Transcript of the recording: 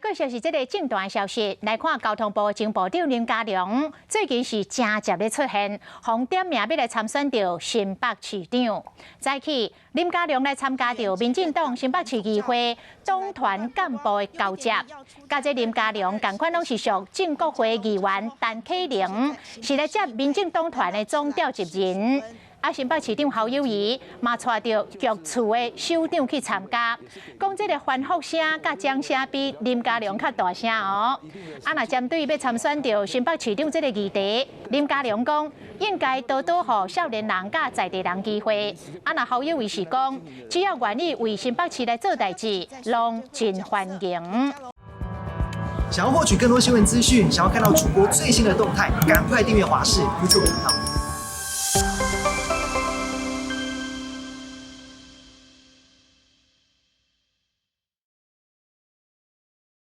繼續是這个政壇消息，來看交通部前部長林佳龍最近是誠濟咧出現，予點名欲來參選著新北市長。早起林佳龍來參加著民進黨新北市議會黨團幹部的交接，佮這林佳龍仝款攏是屬正國會議員陳啟玲，是來接民進黨團的總召集人。啊，新北市長侯友宜嘛帶著局處的首長去參加，講這个歡呼聲佮掌聲比林佳龍較大聲哦。啊，若針對欲參選著新北市長這个議題，林佳龍講應該多多予少年人佮在地人機會。啊，若侯友宜是講，只要願意為新北市來做代誌，攏真歡迎。想要獲取更多新聞資訊，想要看到主播最新的動態，趕快訂閱華視 YouTube 頻道。